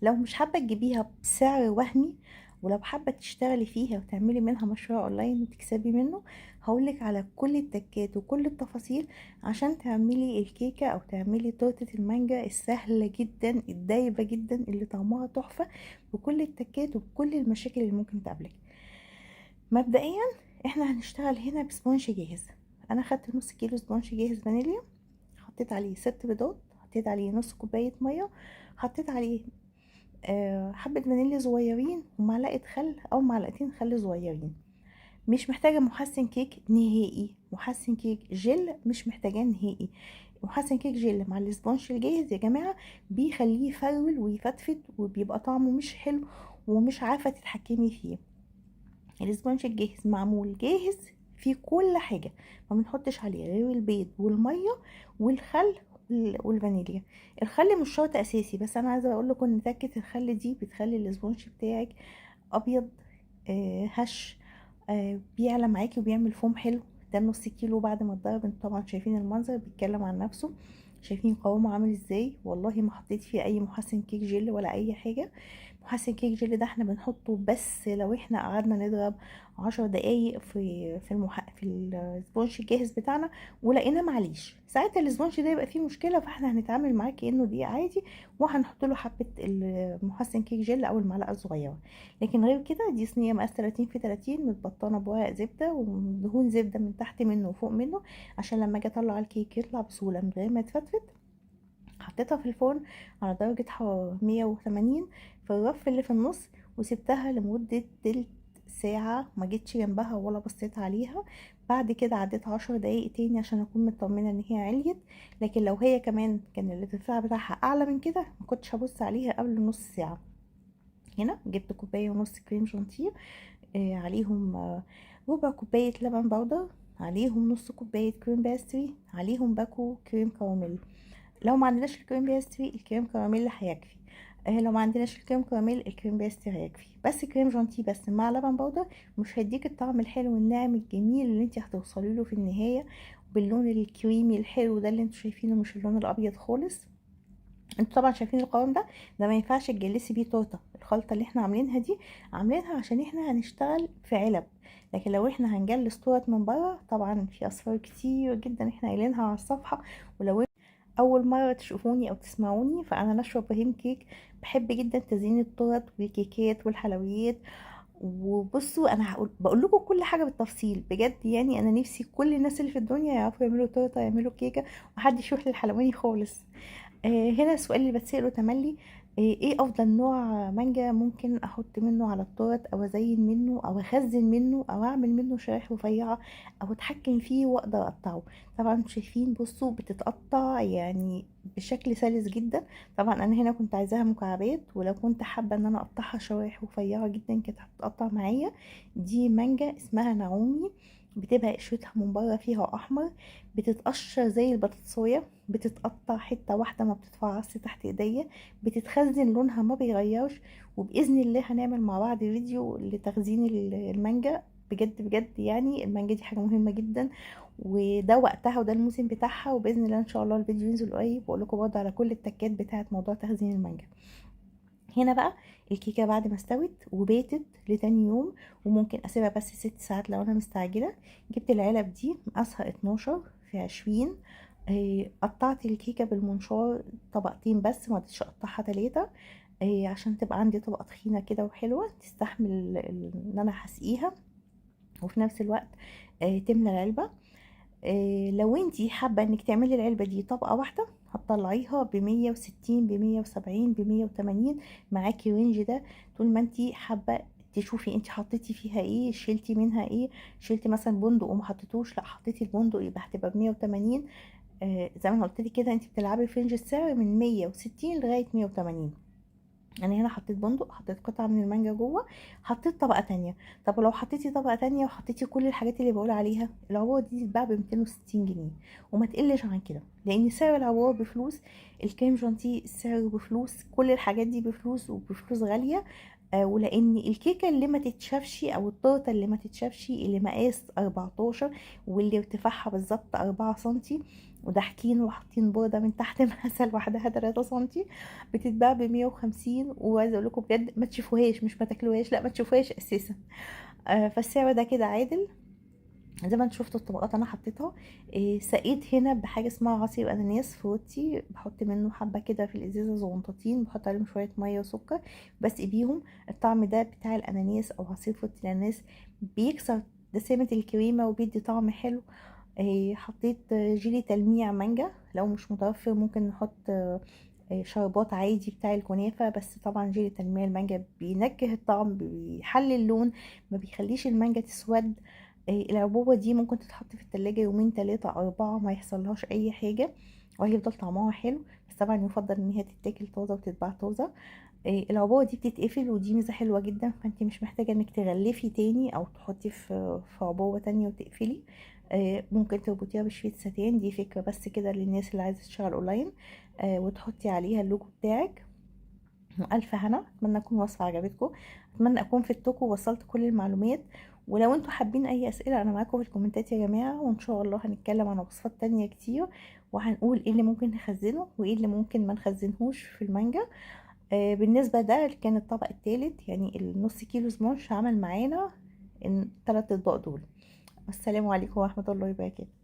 لو مش حابة تجيبيها بسعر وهمي، ولو حابة تشتغلي فيها وتعملي منها مشروع اونلاين وتكسبي منه، هقولك على كل التكات وكل التفاصيل عشان تعملي الكيكة او تعملي تورتة المانجا السهلة جدا الدايبة جدا اللي طعمها تحفة، بكل التكات وبكل المشاكل اللي ممكن تقابلك. مبدئيا احنا هنشتغل هنا ب sponge جاهز. انا خدت نص كيلو sponge جاهز فانيليا، حطيت عليه 6 بيضات، حطيت عليه نص كوباية مية، حطيت عليه حبة فانيليا صغيرين ومعلقة خل او معلقتين خل صغيرين. مش محتاجة محسن كيك نهائي، محسن كيك جل مش محتاجاه نهائي. محسن كيك جل مع ال sponge الجاهز يا جماعة بيخليه يفرول ويفتفت وبيبقى طعمه مش حلو ومش عارفة تتحكمي فيه. ال sponge الجاهز معمول جاهز في كل حاجة، ما بنحطش عليه غير البيض والمية والخل والفانيليا. الخل مش شرط اساسي، بس انا عايزه اقول لكم ان تكه الخل دي بتخلي ال sponge بتاعك ابيض، هش، بيعلى معاكي وبيعمل فوم حلو. ده نص كيلو بعد ما اتضرب، انتوا طبعا شايفين المنظر بيتكلم عن نفسه، شايفين قوامه عامل ازاي. والله ما حطيت فيه اي محسن كيك جل ولا اي حاجة. محسن كيك جل ده احنا بنحطه بس لو احنا قعدنا نضرب 10 دقايق في ال sponge الجاهز بتاعنا ولقينا معليش، ساعتها ال sponge ده يبقى فيه مشكلة، فاحنا هنتعامل معاه كانه دقيق عادي وهنحط له حبه المحسن كيك جل او المعلقة الصغيرة. لكن غير كده دي صينية مقاس 30 في 30 متبطنه بورق زبدة ودهون زبدة من تحت منه وفوق منه، عشان لما اجي اطلع الكيك يطلع بسهولة من غير ما يتفتفت. حطيتها في الفرن على درجة حرارة 180 في الرف اللي في النص، وسبتها لمدة تلت ساعة، ما جيتش جنبها ولا بصيت عليها. بعد كده عديت 10 دقايق تاني عشان اكون مطمنة ان هي عليت، لكن لو هي كمان كان الارتفاع بتاعها اعلى من كده ما كنتش هبص عليها قبل نص ساعة. هنا جبت كوباية ونص كريم شانتيه، عليهم ربع كوباية لبن بودر، عليهم نص كوباية cream pastry، عليهم باكو كريم كراميل. لو ما عندناش ال cream pastry الكريم كراميل هيكفي، لو ما عندناش الكريم كراميل ال cream pastry هيكفي، بس كريم شانتيه بس مع لبن بودر مش هيديك الطعم الحلو الناعم الجميل اللي انت هتوصلي له في النهاية باللون الكريمي الحلو ده اللي انتوا شايفينه، مش اللون الابيض خالص. انتوا طبعا شايفين القوام ده، ده ما ينفعش تجلسي بيه تورته. الخلطة اللي احنا عاملينها دي عاملينها عشان احنا هنشتغل في علب، لكن لو احنا هنجلس تورت من بره طبعا في اسرار كتير جدا احنا قايلينها على الصفحة. ولو اول مرة تشوفوني او تسمعوني، فانا نشوى ابراهيم كيك، بحب جدا تزيين التورت والكيكات والحلويات. وبصوا انا بقول لكم كل حاجة بالتفصيل بجد، انا نفسي كل الناس اللي في الدنيا يعرفوا يعملوا تورته يعملوا كيكة، ومحدش يروح للحلواني خالص. هنا السؤال اللي بتسأله تملي، ايه افضل نوع مانجا ممكن احط منه على التورت، او ازين منه، او اخزن منه، او اعمل منه شرايح رفيعة، او اتحكم فيه واقدر اقطعه. طبعا انتوا شايفين بصوا بتتقطع بشكل سلس جدا. طبعا انا هنا كنت عايزاها مكعبات، ولو كنت حابة ان انا اقطعها شرايح رفيعة جدا كانت هتتقطع معايا. دي مانجا اسمها نعومي، بتبقى قشرتها من بره فيها احمر، بتتقشر زي البطاطسايه، بتتقطع حتة واحدة ما بتتفعصش تحت ايديا، بتتخزن لونها ما بيغيرش. وباذن الله هنعمل مع بعض فيديو لتخزين المانجا بجد بجد، المانجا دي حاجة مهمة جدا، وده وقتها وده الموسم بتاعها، وباذن الله ان شاء الله الفيديو ينزل قريب واقول لكم برضه على كل التكات بتاعه موضوع تخزين المانجا. هنا بقى الكيكه بعد ما استوت وباتت لتاني يوم، وممكن اسيبها بس 6 ساعات لو انا مستعجلة. جبت العلب دي مقاسها 12 في 20، قطعت الكيكه بالمنشار طبقتين بس، ما رضيتش اقطعها 3، عشان تبقى عندي طبقه تخينة كده وحلوه تستحمل ان انا هسقيها، وفي نفس الوقت تملى العلبة. لو انتي حابة انك تعملي العلبة دي طبقه واحدة هتطلعيها بمية وستين، بمية وسبعين، بمية وتمانين، معاكي range ده طول ما انتي حابة تشوفي انتي حطيتي فيها ايه، شلتي منها ايه. شلتي مثلا بندق وما حطيتوش، لا حطيتي البندق يبقى هتبقى ب180. زي ما انا قلت لك كده انتي بتلعبي في range السعر من 160 لغاية 180. انا هنا حطيت بندق، حطيت قطعه من المانجا جوه، حطيت طبقه تانية. طب لو حطيتي طبقه تانية وحطيتي كل الحاجات اللي بقول عليها، العبوه دي تتباع ب 260 جنيه وما تقلش عن كده، لان سعر العبوه بفلوس، الكريم شانتيه سعره بفلوس، كل الحاجات دي بفلوس وبفلوس غالية. ولان الكيكه اللي ما تتشافش او التورتة اللي ما تتشافش اللي مقاس 14 واللي ارتفاعها بالظبط 4 سنتي، وضاحكين وحاطين بوردة من تحت مقاسها لوحدها 3 سنتي، بتتباع ب150. وعايزه اقول لكم بجد ما تشوفوهاش، مش ما تاكلوهاش، لا ما تشوفوهاش اساسا. فالسعر ده كده عادل. زي ما انتم شفتوا الطبقات انا حطيتها. سقيت هنا بحاجة اسمها عصير اناناس فروتي، بحط منه حبه كده في الازازه زغنطتين، بحط عليهم شوية مية وسكر بسقي بيهم. الطعم ده بتاع الاناناس او عصير فروتي الاناناس بيكسر دسامه الكريمة وبيدي طعم حلو. حطيت جيلي تلميع مانجا، لو مش متوفر ممكن نحط شربات عادي بتاع الكنافة، بس طبعا جيلي تلميع المانجا بينكه الطعم، بيحلي اللون، ما بيخليش المانجا تسود. العبوة دي ممكن تتحط في التلاجة يومين تلاتة أربعة ما يحصلهاش أي حاجة، وهيفضل طعمها حلو، بس طبعا يفضل إن هي تتاكل طازة وتتباع طازة. العبوة دي بتتقفل، ودي ميزة حلوة جدا، فانت مش محتاجة انك تغلفي تاني او تحطي في عبوة تانية وتقفلي. ممكن تربطيها بشريط ساتان، دي فكرة بس كده للناس اللي عايزة تشتغل اونلاين، وتحطي عليها اللوجو بتاعك. ألف هنا، أتمنى أكون وصفة عجبتكم، أتمنى أكون فدتكم ووصلت كل المعلومات. ولو انتوا حابين أي أسئلة أنا معاكم في الكومنتات يا جماعة، وإن شاء الله هنتكلم عن وصفات تانية كتير، وهنقول إيه اللي ممكن نخزنه وإيه اللي ممكن ما نخزنهوش في المانجا. بالنسبة ده كان الطبق الثالث، يعني النص كيلو سمونش عمل معانا الثلاث أطباق دول. والسلام عليكم ورحمة الله وبركاته.